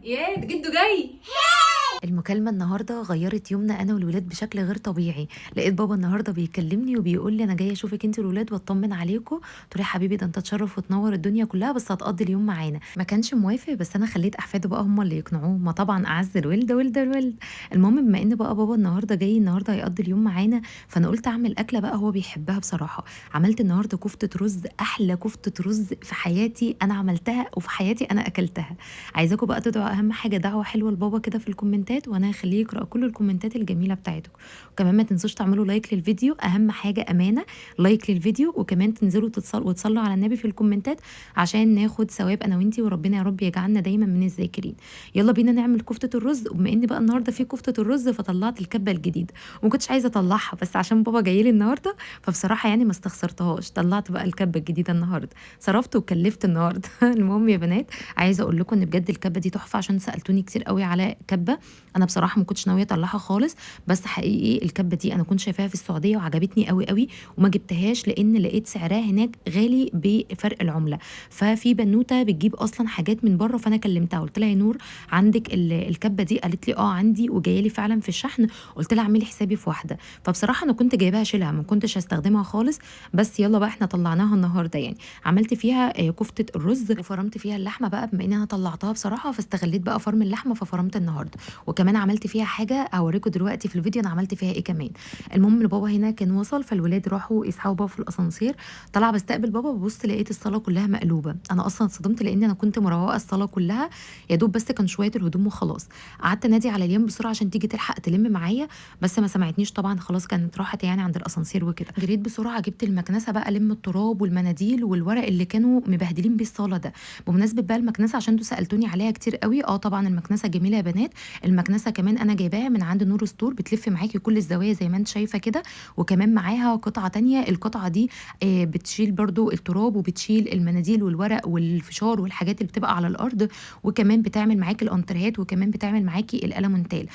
يا ده جدو جاي. المكالمة النهاردة غيرت يومنا أنا والولاد بشكل غير طبيعي. لقيت بابا النهاردة بيكلمني وبيقول لي أنا جاية أشوفك أنت والولاد وأطمن عليكم. قلت له يا حبيبي ده أنت تشرف وتنور الدنيا كلها، بس هتقضي اليوم معانا. ما كانش موافق، بس أنا خليت أحفاده بقى هم اللي يقنعوه، ما طبعا أعز الولد ولد الولد. المهم بما إن بقى بابا النهاردة جاي النهاردة هيقضي اليوم معانا، فأنا قلت أعمل أكلة بقى هو بيحبها. بصراحة عملت النهاردة كفتة رز، أحلى كفتة رز في حياتي أنا عملتها وفي حياتي أنا أكلتها. عايزاكم بقى تدعوا اهم حاجة دعوه حلوة لبابا كده في الكومنتات، وانا هخليه يقرا كل الكومنتات الجميلة بتاعتكم. وكمان ما تنسوش تعملوا like للفيديو، اهم حاجة امانه like للفيديو، وكمان تنزلوا وتصلوا على النبي في الكومنتات عشان ناخد ثواب انا وانتي، وربنا يا رب يجعلنا دايما من الذاكرين. يلا بينا نعمل كفته الرز. وبما ان بقى النهارده في كفته الرز، فطلعت الكبه الجديدة وما كنتش عايزه اطلعها، بس عشان بابا جاي لي النهارده فبصراحة يعني ما استخسرتهاش، طلعت بقى الكبه الجديدة النهارده، صرفت وكلفت النهارده. المهم يا بنات عايزه اقول لكم ان بجد الكبه دي تحفة، عشان سالتوني كتير قوي على كبه. انا بصراحة ما كنتش ناوية اطلعها خالص، بس حقيقي الكبه دي انا كنت شايفاها في السعودية وعجبتني قوي قوي، وما جبتهاش لان لقيت سعرها هناك غالي بفرق العملة. ففي بنوته بتجيب اصلا حاجات من بره، فانا كلمتها قلت لها يا نور عندك الكبه دي؟ قالت لي اه عندي وجاية لي فعلا في الشحن. قلت لها اعملي حسابي في واحدة. فبصراحة انا كنت جايباها شيلها، ما كنتش هستخدمها خالص، بس يلا بقى احنا طلعناها النهارده. يعني عملت فيها كفته الرز وفرمت فيها اللحمة بقى، بما ان انا طلعتها بصراحة فاستغليت بقى فرم اللحمة ففرمت النهارده. وكمان عملت فيها حاجة هوريكم دلوقتي في الفيديو انا عملت فيها ايه كمان. المهم ان بابا هنا كان وصل، فالولاد راحوا يسحبوا بابا في الاسانسير. طلع بستقبل بابا، ببص لقيت الصاله كلها مقلوبة. انا اصلا اتصدمت لان انا كنت مروقه الصاله كلها، يا دوب بس كان شوية الهدوم وخلاص. قعدت انادي على اليوم بسرعة عشان تيجي تلحق تلم معايا، بس ما سمعتنيش طبعا، خلاص كانت راحت يعني عند الاسانسير وكده. جريت بسرعة جبت المكنسة بقى لم التراب والمناديل والورق اللي كانوا مبهدلين بيه الصاله ده. بمناسبة بقى المكنسة عشان انتوا سالتوني عليها كتير قوي، اه طبعا المكنسة جميلة يا بنات. المكنسة كمان انا جايباها من عند نور ستور، بتلف معاكي كل الزوايا زي ما انت شايفه كده، وكمان معاها قطعه تانية. القطعة دي بتشيل برضو التراب وبتشيل المناديل والورق والفشار والحاجات اللي بتبقى على الارض، وكمان بتعمل معاكي الانترهات، وكمان بتعمل معاكي الالمونتال.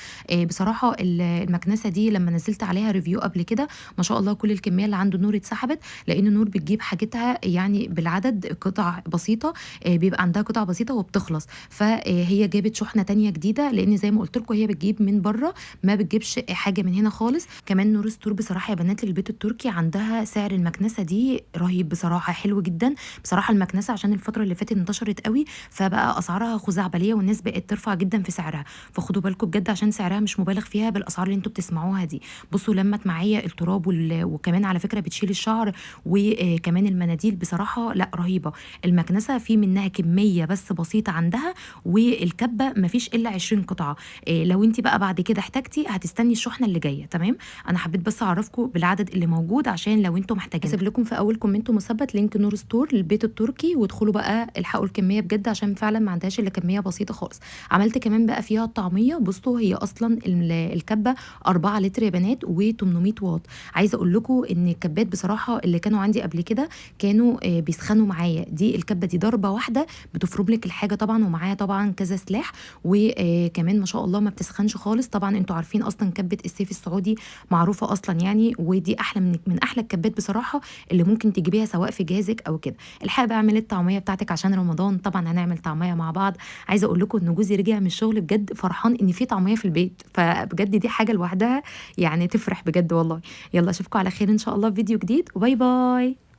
بصراحة المكنسة دي لما نزلت عليها review قبل كده ما شاء الله كل الكمية اللي عند نور اتسحبت، لان نور بتجيب حاجتها يعني بالعدد قطع بسيطة، بيبقى عندها قطع بسيطة وبتخلص. فهي جابت شحنه تانية جديدة، لان زي ما قلت لكم هي بتجيب من بره ما بتجيبش حاجة من هنا خالص. كمان نور ستور بصراحة يا بنات للبيت التركي عندها سعر المكنسة دي رهيب بصراحة، حلو جدا بصراحة. المكنسة عشان الفترة اللي فاتت انتشرت قوي، فبقى اسعارها خزعبليه والناس بقت ترفع جدا في سعرها، فخدوا بالكم بجد عشان سعرها مش مبالغ فيها بالاسعار اللي انتوا بتسمعوها دي. بصوا لمت معايا التراب وكمان على فكرة بتشيل الشعر وكمان المناديل، بصراحة لا رهيبة المكنسة. في منها كمية بس بسيطة عندها، والكبه مفيش الا 20 قطعه. لو انت بقى بعد كده احتاجتي هتستني الشحنة اللي جاية. تمام، انا حبيت بس اعرفكم بالعدد اللي موجود عشان لو انتم محتاجين. هسيب لكم في اول comment مثبت link نور ستور للبيت التركي، وادخلوا بقى الحقوا الكمية بجد عشان فعلا ما عندهاش الا كمية بسيطة خالص. عملت كمان بقى فيها الطعمية. بصوا هي اصلا الكبه 4 لتر يا بنات و800 واط. عايزه اقول لكم ان الكبات بصراحة اللي كانوا عندي قبل كده كانوا بيسخنوا معايا، دي الكبه دي ضربه واحدة بتفرم لك الحاجة طبعا، ومعاها طبعا كذا سلاح، وكمان ما شاء الله ما بتسخنش خالص. طبعا انتوا عارفين اصلا كبه السيف السعودي معروفة اصلا يعني، ودي احلى من احلى الكبات بصراحة اللي ممكن تجيبيها سواء في جهازك او كده. الحق بقى اعمل الطعمية بتاعتك عشان رمضان، طبعا هنعمل طعميه مع بعض. عايزه اقول لكم ان جوزي رجع من الشغل بجد فرحان ان في طعميه في البيت، فبجد دي حاجة لوحدها يعني تفرح بجد والله. يلا اشوفكم على خير ان شاء الله في فيديو جديد، و bye bye.